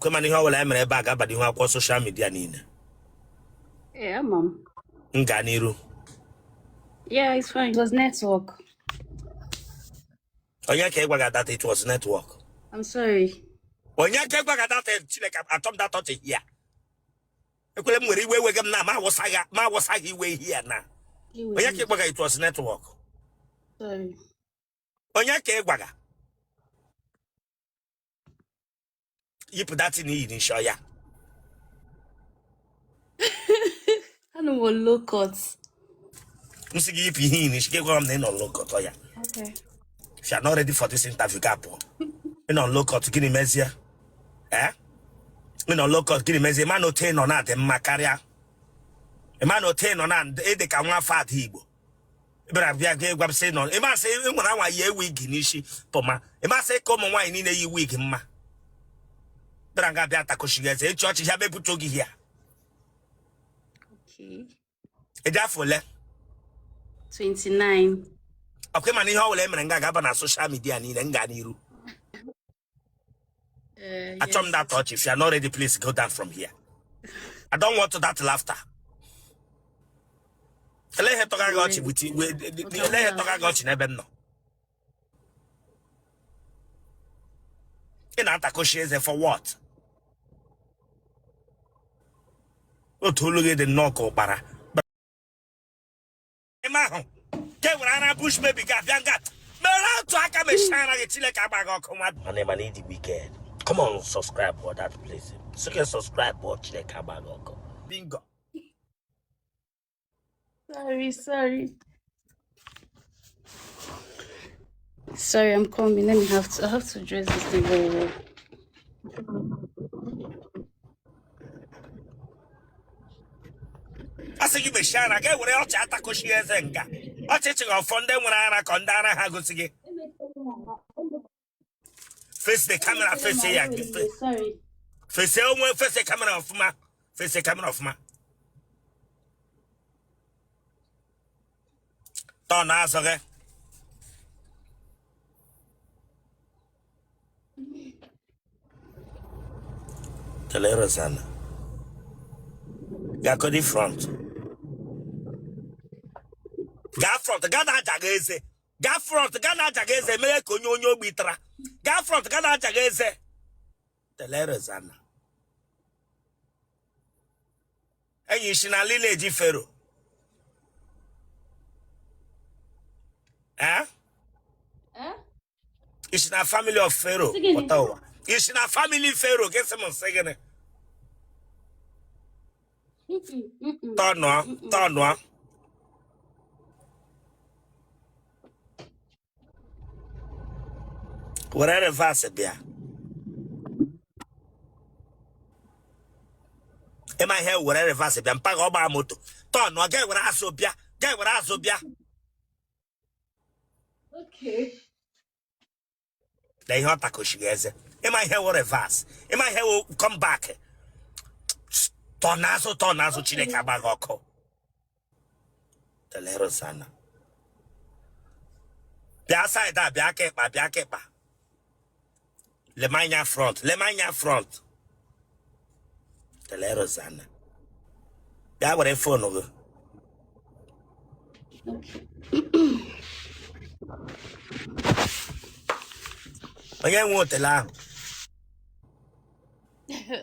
Ọkwa mana ihe ọbụla e mere ebe a ga-aba n'ihu akwụkwọ social media niile. Yeah, ama m. M gaa n'iru. Yeah, it's fine. It was network. Onye ka ị gwaga that it was network? I'm sorry. Onye ka ị gwaga that Chineke achọ m that touch here. Ekwele m nwere iwe ewega m na ma awụsa gị iwe here na. Onye ka ị gwaga it was network? Sorry. Onye ka ị gwaga? Yipụ that thing i yi n'isi ọya. Anọ m low cut. M sị gị yipụ ihe i yi n'isi gị gwara m na ị nọ low cut ọya. Okay. If you are not ready for this interview, gaa pụọ. Ị nọ low cut gịnị mezie? Eh? Ị nọ low cut gịnị mezie? Ma na otu ị nọ na-adị mma karịa. Ị ma na otu ị nọ na ị dị ka nwa afọ ada Igbo. Ị bịara bịa gị gwa m sị nọ ị ma sị ị nwere anwa yi wig n'isi pụma. Ị ma sị ka ụmụ nwaanyị niile yi wig mma. Bịara nga bịa takoshi gị eze ịchị ọchị ya mepụta oge ya. Okay. Ị dị afọ ole? 29. Ọkwa ị ma na ihe ọ bụla e mere nga ga-aba na social media niile m gaa n'iru. Achọ m Yes. that touch. If you are not ready, please go down from here. I don't want that laughter. Ele ihe tọga gị ọchị with ele ihe tọga gị ọchị n'ebe m nọ. Ị na-atakoshi eze for what? Otu olu gị dị nnọọ ka ụkpara. Ime ahụ ka e were ara bush baby ga-abịa nga mere otu aka mechie ara gị Chineke agba gị ọkụ nwa. Mana ịma na ị dị wicked. Come on, subscribe for that place. So can subscribe for Chineke agba gị ọkụ. Bingo. Sorry, sorry. Sorry, I'm coming. Let me have to I have to dress this thing very well. A sị gị mechie ara ga ewere ọchị atakoshi eze nga ọchịchị gị ọfọ ndị nwere ara ka ndị ara ha gosi gị face the camera face ya face onwe face camera ọfụma face camera ọfụma turn azụ gị Tele Rosanna. Gakodi front. Gaa front, gaa na-ajaga eze. Gaa front, gaa na-ajaga eze mere ka onye onye ogbi tara. Gaa front, gaa na-ajaga eze. Tele Rosanna. Enyi si na lineage Pharaoh. Eh? Eh? I si na family of Pharaoh pụta ụwa. I si na family Pharaoh gị sị m sị gịnị? Tọnụọ, tọnụọ. Were reverse bịa. Ị ma ihe were reverse bịa mpa gị ọ gbaa moto. Tọnụọ, ga were azụ bịa, ga were azụ bịa. Okay. Na ihe ọ takoshiri eze. Ị ma ihe wụ reverse. Ị ma ihe wụ come back. Turn azụ, turn azụ Chineke agba gị ọkụ. Tele Rosanna. Bịa side a, bịa aka ịkpa, bịa aka ịkpa. Lema anya front, lema anya front. Tele Rosanna. Bịa were phone gị. Onye nwe otele ahụ?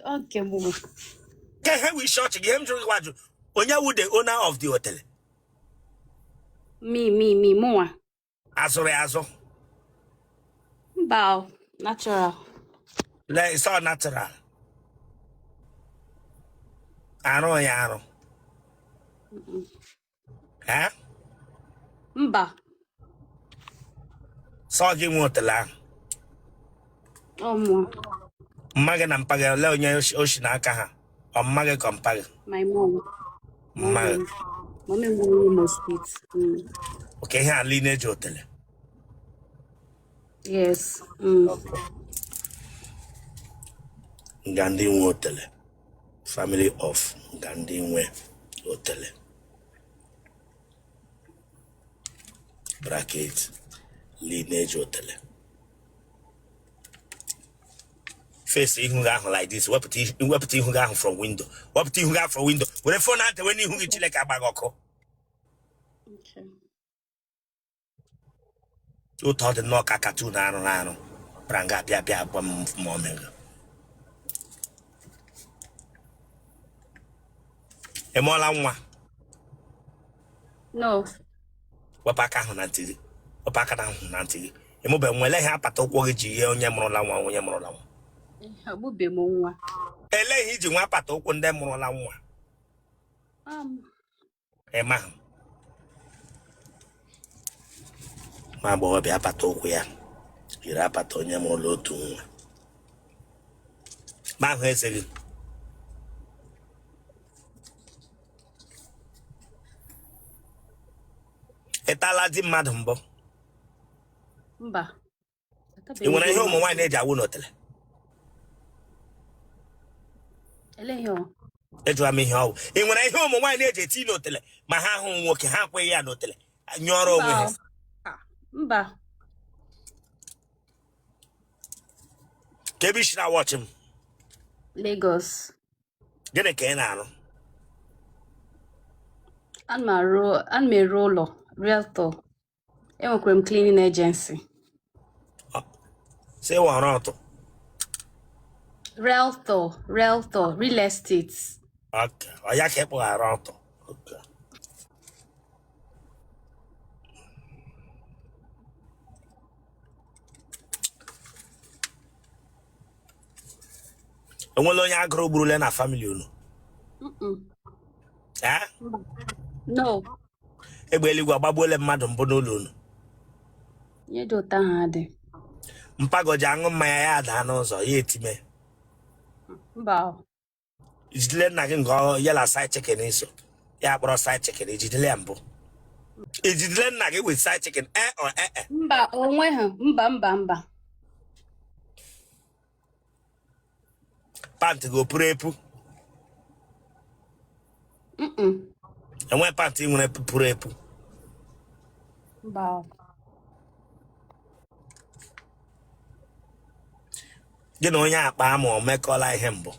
Okay, mụ. Ke ihe wụ isi ọchị gị, ihe m jụrụ gị wụ ajụ. Onye wụ the owner of the hotel? Me, me, me, mụnwa. Azụrụ ya azụ. Mba, o, natural. Lee, it's all natural. Arụ ya arụ. Eh? Mba. Sọ gị nwe otele ahụ. Ọ mụa. Mma gị na mpa gị olee onye o si n'aka ha? Ọ mma gị ka mpa gị? My mom. Mma gị. Mommy m onye Imo State. Okay, ihe a lineage otele. Yes. Nga ndị nwe otele. Family of nga ndị nwe otele. Bracket lineage otele. Face ihu gị ahụ like this, wepụta ihu gị ahụ from window, wepụta ihu gị ahụ from window, were phone ahụ tewe n'ihu gị. Chineke agba gị ọkụ. Okay. Otu ọ dị nnọọ ka cartoon arụrụ arụ bịara nga bịa bịa gwa m ma ọ mere. Ị mụọla nwa? No. Wepụ aka ahụ na ntị gị, wepụ aka ahụ na ntị gị. Ị mụbe nwa? Ele ihe apata ụkwụ gị ji ihe onye mụrụla nwa, onye mụrụla nwa? Amụbe m nwa. Ele ihe iji nwa apata ụkwụ ndị mụrụla nwa? Ị mahụ nwa agbọghọbịa apata ụkwụ ya yiri apata onye mụrụla otu nwa. Ma ahụ eze gị. Ị tala di mmadụ mbụ? Mba. Ị nwere ihe ụmụ nwaanyị na-eji awụ n'otele? Ejụwa m ihe ọwụ. Ị nwere ihe ụmụ nwaanyị na-eji eti n'otele ma ha hụ nwoke, ha akweghị ya n'otele nyụọrọ onwe ha? Mba. Ka ebe i si na-awatch m? Lagos. Gịnị ka ị na-arụ? Ana m ere ụlọ, realtor. Enwekwara m cleaning agency. Sị wọrọ ọtụ. Realtor, realtor, real estate. Okay. Ọ ya ka ị kpọghara ọtụ. Okay. Enwela onye agụrụ gburule na family unu? Eh? No. Egbe eluigwe agbagbuole mmadụ mbụ n'ụlọ unu? Ihe dị otu ahụ adị. Mpa gị o ji aṅụ mmanya ya adaa n'ụzọ ya etime? Mba. Ijidele nna gị nga ya la side chicken iso ya kpọrọ side chicken, ijidele ya mbụ? Ijidele nna gị with side chicken, eh or eh eh? Mba, onwe ha, mba, mba, mba. Pant gị o puru epu? Enwe pant ị nwere puru epu? Mba. Gị na onye akpa amụ o mekọla ihe mbụ?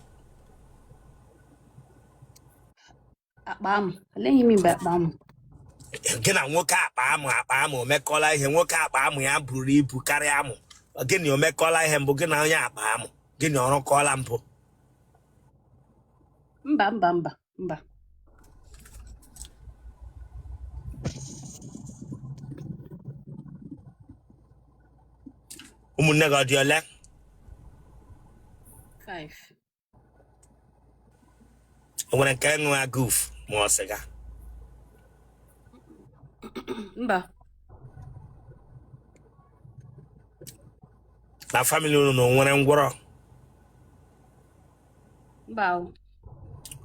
Akpa amụ? Eleghị m mgbe akpa amụ. Gị na nwoke akpa amụ, akpa amụ o mekọla ihe? Nwoke akpa amụ ya buru ibu karịa amụ gị na o mekọla ihe mbụ? Gị na onye akpa amụ gị na ọ rụkọọla mbụ? Mba, mba, mba, mba. Ụmụnne gị ọ dị ole? 5. O nwere nke ṅụa guf ma ọ sịga? Mba. Na family unu na o nwere ngwọrọ? Mba o.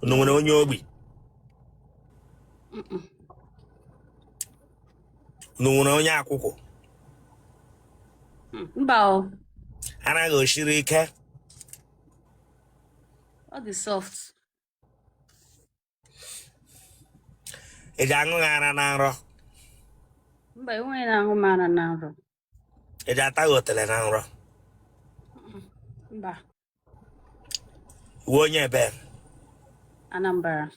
Unu nwere onye ogbi? Unu nwere onye akwụkwụ? Mba o. Ara gị o shiri ike? Ọ dị soft. Ị ji aṅụ ara na nrọ? Mba, enweghị na-aṅụ m ara na nrọ. Ị ji ata gị otele na nrọ? Mba. Ị wụ onye ebe? Anambra.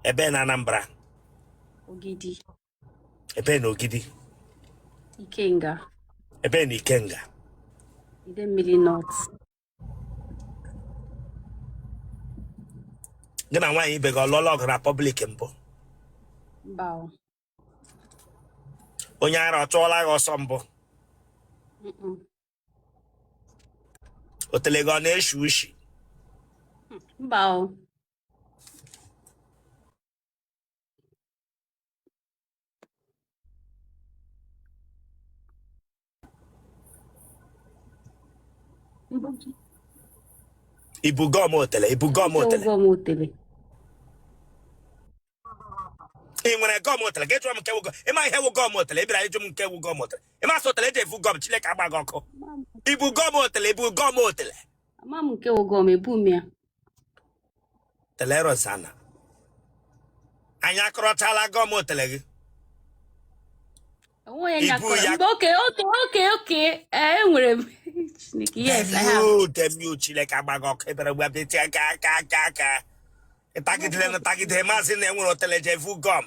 Ebe na Anambra? Ogidi. Ebe na Ogidi? Ikenga. Ebe na Ikenga? Idemmili North. Gị na nwaanyị ibe gị ọ lụọla ọgụ na public mbụ? Mba o. Onye ara ọ chụọla gị ọsọ mbụ? Mm-mm. Otele gị ọ na-eshi ushi? Mba o. I bu gum otele? I bu gum otele? Gum otele. Ị nwere gum otele? Gị jụọ m nke wụ gum. Ị ma ihe wụ gum otele? Ị bịara ịjụ m nke wụ gum otele. Ị ma sị otele eji efu gum? Chineke agba gị ọkụ. I bu gum otele? I bu gum otele? Ama m nke wụ gum, ebu m ya. Tele Rosanna. Anyị akọrọchala gum otele gị. Onwe onye Ibu nyakọrọ. ya. Mba, okay. Ee, enwere m. Chineke, yes, Damn I have. you, damn you, Chineke agba gị ọkụ ebere gwa bịa aka aka aka aka. Ịtagidere na tagide maazị na enwere otele je vu gọm.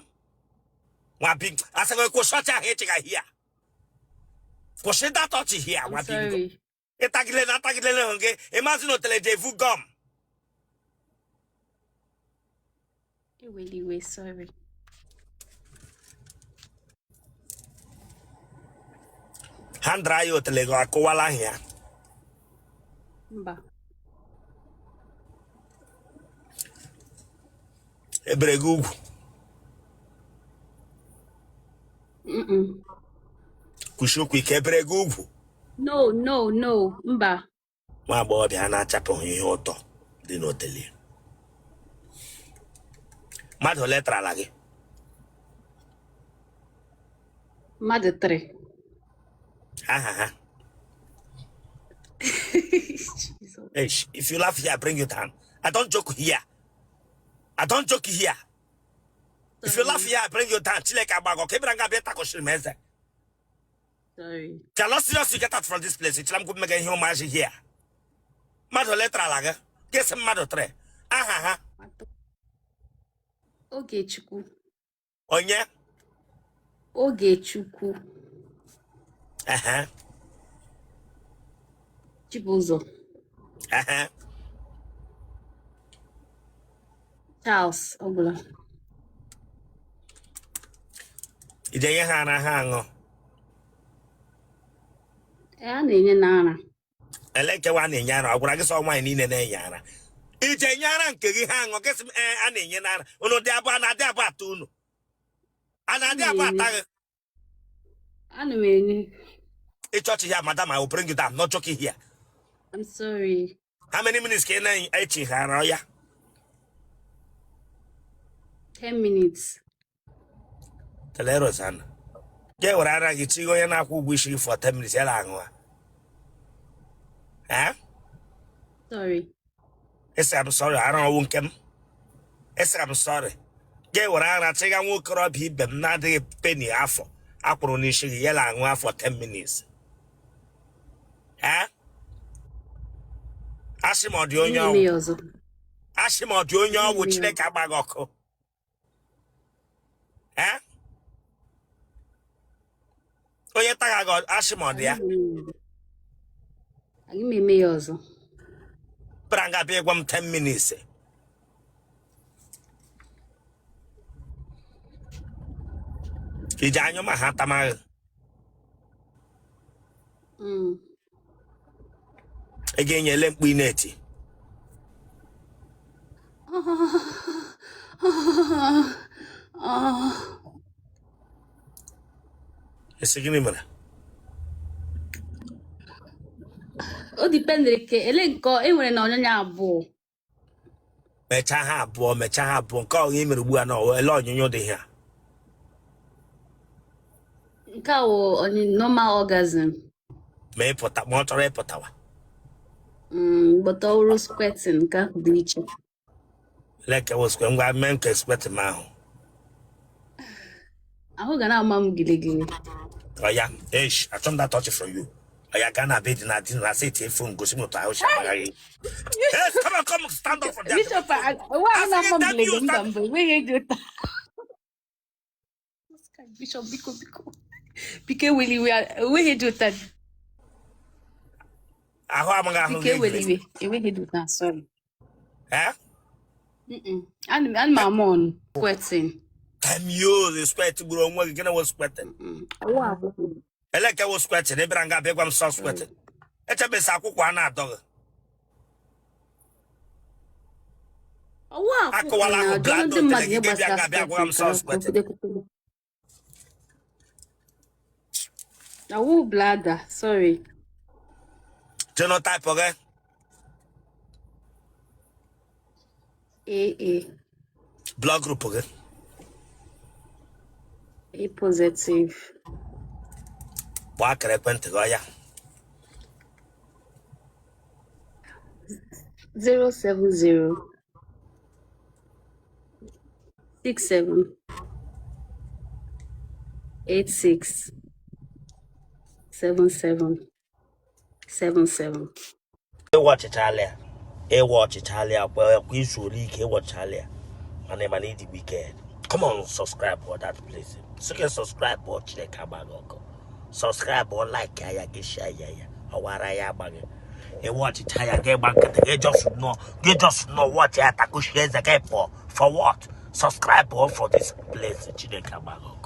Nwa bi asị gị kwụsị ọchị ahụ ịchịga hia. Kwụsị that ọchị hia I'm nwa bingo. sorry. Ịtagidere na atagidere hụ gị ịmazị na otele je vu gọm. Ewela iwe, sorry. Ha ndara ya otele gị akụwala ahụ ya. Mba. Ebere gị ugwu. Mm-mm. Kwụsị okwu ike, ebere gị ugwu. No, no, no. Mba. Nwa agbọghọbịa a na-achapụghị ihe ụtọ dị n'otele. Mmadụ ole tarala gị? Mmadụ 3. Aha ha. Jesus. Eish, if you laugh here, I bring you down. I don't joke here. I don't joke here. If you laugh Sorry. here, I bring you down. Chineke agba gị ọkụ. Ị bịara nga bịa takọchiri m eze. Sorry. If you're not serious, you get out from this place. Echela m kwụ mmega ihe ụmụazị here. Mmadụ ole tarala gị? Gịsị mmadụ 3. Aha ha. Ogechukwu. Onye? Ogechukwu. Ehe. Chibụzọ. Ehe. Charles ọbụla. Ije nye ha ara ha aṅụ. Ee, a na-enye na ara. Ele nkewa a na-enye ara? Ọ gwara gị sọ nwaanyị niile na-enye ara. Ije nye ara nke gị ha aṅụ, gịsị m ee a na-enye n'ara. Unu dị abụọ a na-adị abụọ ata unu. A na-adị abụọ ata gị. Ana m enye. Ịchọchị here, madam, I will bring you down. I'm not joking here. I'm sorry. How many minutes ka ị na-echi ha ara ya? 10 minutes. Tele Rosanna. Ga ewere ara gị chigo onye na-akwụ ụgwọ isi gị for 10 minutes ya na-aṅụ ha. Eh? Sorry. Esi I'm sorry, ara ọwụ nke m. Esi I'm sorry. Ga ewere ara chiga nwa okorobịa ibe m na-adịghị peni afọ akwụrụ n'isi gị ya na-aṅụ afọ 10 minutes. Eh? Asị m ọ dị onye Eme ọwụ. ya ọzọ. Asị m ọ dị onye ọwụ Eme ya Chineke agba gị ọkụ. Eh? Onye tagha gị asị m ọ dị ya. Agaghị m eme ya ọzọ. Bịara nga bịa ịgwa m 10 minutes. Iji anyụ ma ha tamaghị. Ị ga-enyele mkpu ị na-eti. Esi gịnị mere? O dipendere ke ele nke e nwere na ọnyụnya abụọ. Mechaa ha abụọ, mechaa ha abụọ. Nke ọghọ ị mere ugbu a na ele onyonyo dị ha. Nke a wụ onye normal orgasm. Ma ịpụta ma ọ chọrọ ịpụtawa. But ọ wụrụ squirting, nke ahụ dị iche. Leke wụ ngwa mee nke squirting m ahụ. Ahụ ga na-ama m giligili. Oya, eish, achọ m that touch from you. Oya, gaa na bed na din na sit phone gosi m otu ahụ si agbagha gị. Hey, come on, come on, stand up from there. Bishop, nwa ahụ Asị gị na-ama m damn you, giligili mba stand. mba enweghị ego taa. Bishop, biko biko. Biko ewela iwe, enweghị dị ụta. Ahụ amaghị ahụ Biko gị ewela egwuregwu. iwe, enweghị dị ụta, sorry. Eh? Mm-mm. Ana m ama ọnụ squirting. Damn you, the squirt gburu onwe gị, gịnị wụ squirting? Ọwụ abụọ. Ele nke wụ squirting, ị bịara nga bịa gwa m sọ squirting. Echebesa akwụkwọ a na-adọ gị. Ọwụ akwụkwọ Akụwala ahụ na-adọ blado ndị otele mmadụ gị ihe gị bịa gbasara nga bịa gwa m squirting sọ ka squirting. okwudekwute. Ọwụ bladder, sorry. Genotype gị? AA. Blood group gị? A positive. Gbaa akara ekwentị gị ọya. 070 67 86 77 77. Ịwatchichala ya, ịwatchichala ya kwa kwa izuola ike. Ịwatchichala ya, mana ị mana ịdị wicked. Come on, subscribe for that place. Sị gị subscribe ọ, Chineke agbaghị ọkụ. Subscribe ọ, like ya, gị share ya, ya ọwara ya agbaghị. Ịwatchicha ya, gị gba nkịtị, gị just nọ, gị just nọ watch ya, takushie eze gị pụọ. For what? Subscribe ọ for this place. Chineke agbaghị ọkụ.